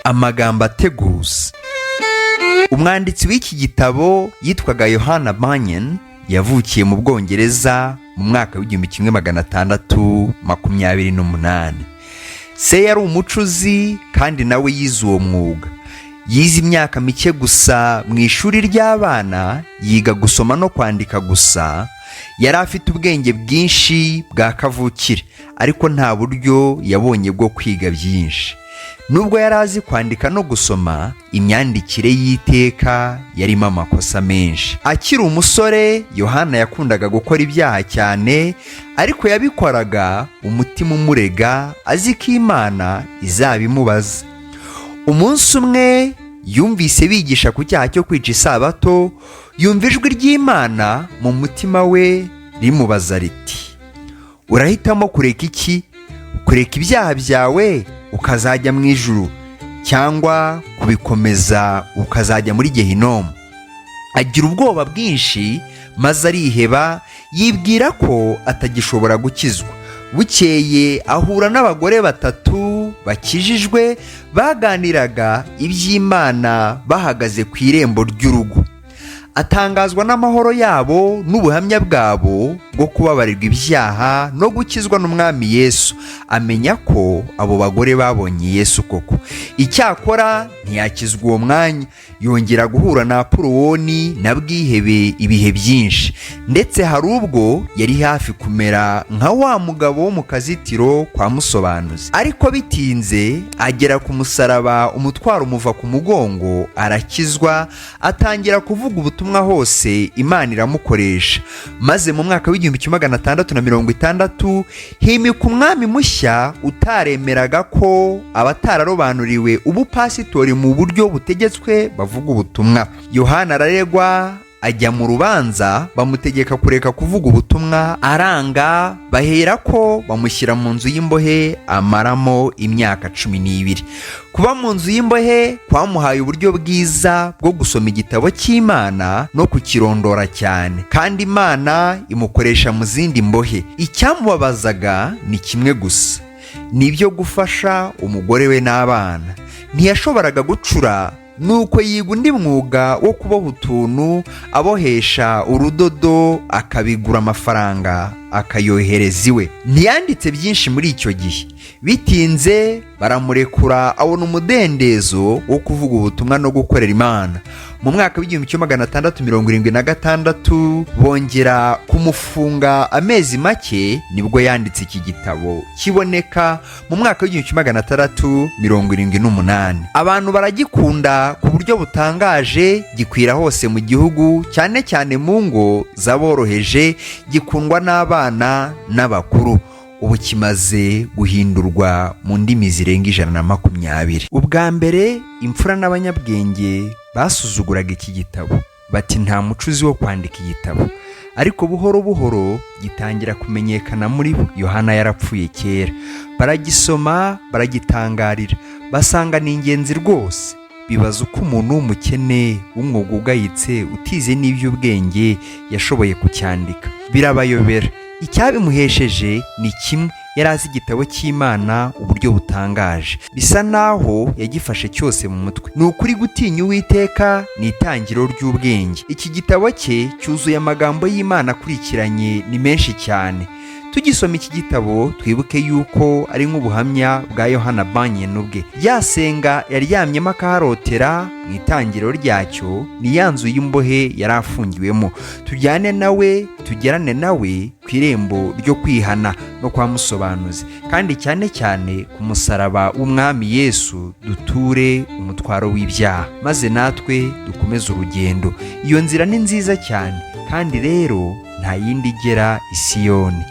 Amagambo ateguza. Umwanditsi w'iki gitabo yitwaga Yohana Bunyan. Yavukiye mu Bwongereza mu mwaka w'1628. Se yari umucuzi kandi nawe yize uwo mwuga. Yize imyaka mike gusa mu ishuri ry'abana, yiga gusoma no kwandika gusa. Yari afite ubwenge bwinshi bwa kavukire, ariko nta buryo yabonye bwo kwiga byinshi. Nubwo yari azi kwandika no gusoma, imyandikire y'iteka yarimo amakosa menshi. Akiri umusore, Yohana yakundaga gukora ibyaha cyane, ariko yabikoraga umutima umurega, azi ko Imana izabimubaza. Umunsi umwe yumvise bigisha ku cyaha cyo kwica Isabato. Yumva ijwi ry'Imana mu mutima we rimubaza riti: "Urahitamo kureka iki? Kureka ibyaha byawe ukazajya mu ijuru, cyangwa kubikomeza ukazajya muri Gehinomu?" Agira ubwoba bwinshi maze ariheba, yibwira ko atagishobora gukizwa. Bukeye ahura n'abagore batatu bakijijwe baganiraga iby'Imana bahagaze ku irembo ry'urugo. Atangazwa n'amahoro yabo n'ubuhamya bwabo bwo kubabarirwa ibyaha no gukizwa n'Umwami Yesu. Amenya ko abo bagore babonye Yesu koko. Icyakora ntiyakizwa uwo mwanya. Yongera guhura na Apoloni na bwihebe ibihe byinshi, ndetse hari ubwo yari hafi kumera nka wa mugabo wo mu kazitiro kwa Musobanuzi. Ariko bitinze agera ku musaraba, umutwaro umuva ku mugongo, arakizwa, atangira kuvuga ubutumwa hose. Imana iramukoresha, maze mu mwaka w'1660 himika umwami mushya utaremeraga ko abatararobanuriwe ubupasitori mu buryo butegetswe bavuga ubutumwa. Yohana araregwa, ajya mu rubanza, bamutegeka kureka kuvuga ubutumwa, aranga. Bahera ko bamushyira mu nzu y'imbohe, amaramo imyaka 12. Kuba mu nzu y'imbohe kwamuhaye uburyo bwiza bwo gusoma igitabo cy'Imana no kukirondora cyane, kandi Imana imukoresha mu zindi mbohe. Icyamubabazaga ni kimwe gusa, ni ibyo gufasha umugore we n'abana. Ntiyashoboraga gucura, nuko yiga undi mwuga wo kuboha utuntu abohesha urudodo, akabigura amafaranga akayohereza iwe. Ntiyanditse byinshi muri icyo gihe. Bitinze baramurekura, abona umudendezo wo kuvuga ubutumwa no gukorera Imana. Mu mwaka w'1676 bongera kumufunga amezi make, nibwo yanditse iki gitabo kiboneka mu mwaka w'1678. Abantu baragikunda ku buryo butangaje, gikwira hose mu gihugu, cyane cyane mu ngo z'aboroheje, gikundwa n'abana n'abakuru. Ubu kimaze guhindurwa mu ndimi zirenga 120. Ubwa mbere imfura n'abanyabwenge basuzuguraga iki gitabo, bati: "Nta mucuzi wo kwandika igitabo." Ariko buhoro buhoro gitangira kumenyekana muri bo. Yohana yarapfuye kera. Baragisoma, baragitangarira, basanga ni ingenzi rwose. Bibaza uko umuntu w'umukene, w'umwuga ugayitse, utize n'iby'ubwenge yashoboye kucyandika, birabayobera. Icyabimuhesheje ni kimwe: yari azi igitabo cy'Imana uburyo butangaje, bisa naho yagifashe cyose mu mutwe. Ni ukuri, gutinya Uwiteka ni itangiriro ry'ubwenge. Iki gitabo cye cyuzuye amagambo y'Imana akurikiranye, ni menshi cyane. Tugisoma iki gitabo, twibuke yuko ari nk'ubuhamya bwa Yohana Bunyan ubwe. Yasenga yaryamyemo akaharotera mu itangiriro ryacyo ni ya nzu y'imbohe yari afungiwemo. Tujyane nawe, tugerane nawe ku irembo ryo kwihana no kwa Musobanuzi, kandi cyane cyane ku musaraba w'Umwami Yesu, duture umutwaro w'ibyaha, maze natwe dukomeze urugendo. Iyo nzira ni nziza cyane, kandi rero nta yindi igera i Siyoni.